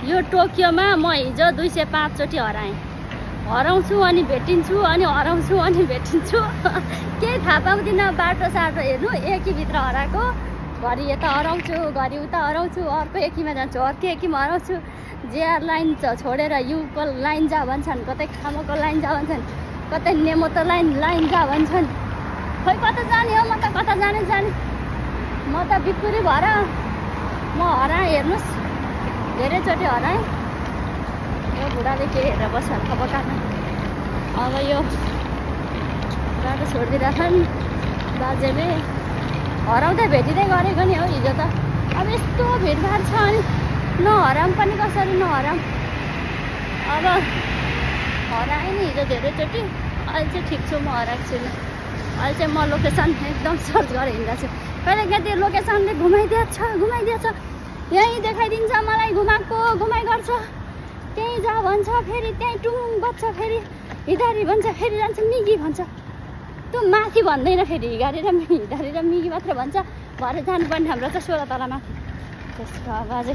यो टोकियोमा म हिजो 205 चोटि हराएँ। हराउँछु अनि भेटिन्छु अनि हराउँछु अनि भेटिन्छु। केही थाहा पाउँदिनँ बाटो साटो हेर्नु, एकीभित्र हराएको। घरि यता हराउँछु, घरि उता हराउँछु, अर्को एकीमा जान्छु, अर्को एकीमा हराउँछु। जेआर लाइन छोडेर युको लाइन जा भन्छन्, कतै खामको लाइन जा भन्छन्, कतै नेमोतो लाइन जा भन्छन्। खोइ कता जाने हो, म त कता जाने म त बिक्कुरी भएर म हराएँ। हेर्नुहोस्, धेरैचोटि हराएँ। यो बुढाले के हेरेर बस्छ थपकामा। अब यो बाटो छोडिदिरहेछन् बाजेले। हराउँदै भेटिँदै गरेको नि हो हिजो त। अब यस्तो भिडभाड छ अनि नहराम पनि कसरी नहराम। अब हराएँ नि हिजो धेरैचोटि। अहिले चाहिँ ठिक छु, म हराएको छुइनँ। अहिले चाहिँ म लोकेसन एकदम सर्च गरेर हिँड्दा छु। कहिले काहीँ त्यो लोकेसनले घुमाइदिएछ। यहीँ देखाइदिन्छ मलाई, घुमाइ गर्छ। त्यहीँ जा भन्छ, फेरि त्यहीँ टुङ बज्छ, फेरि हिँडारी भन्छ, फेरि जान्छ मिगी भन्छ। त्यो माथि भन्दैन, फेरि हिँडारी र मिगी मात्र भन्छ। भरे जानुपर्ने हाम्रो चाहिँ 16 तलामा। त्यसको बाजे